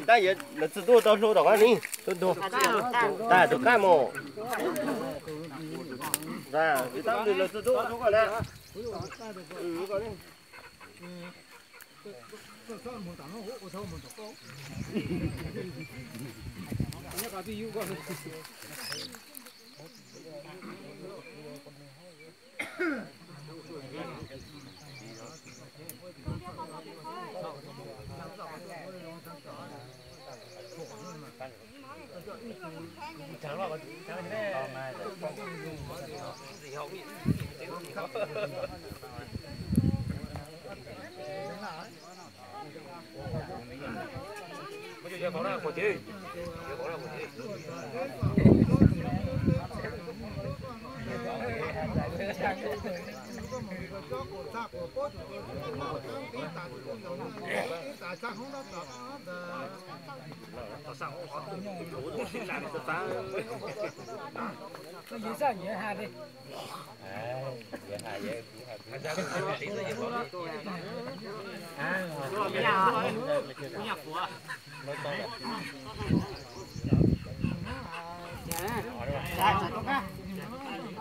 Tab yog lawv txawj tuaj tau hlo tom qab ni, tuaj nrog tag tus qab mos. Tab sis lawv txawj tuaj hlo koj na.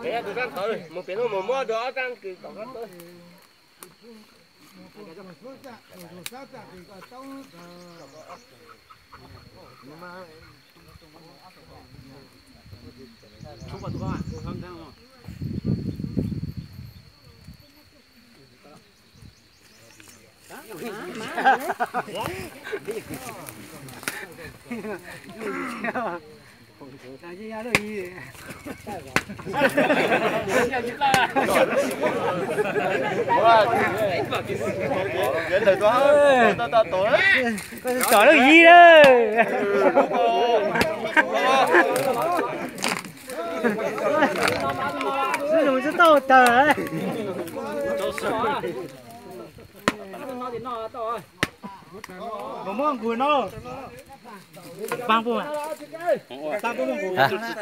Pem tus kab tawv, mus pem no mus muab dua ob kab kws kom kab tawv. Koj tsom lub yig lawm. Sib nus tsis tau tawg. Mus muab nqus no. Pab puj, pab puj muab nqus.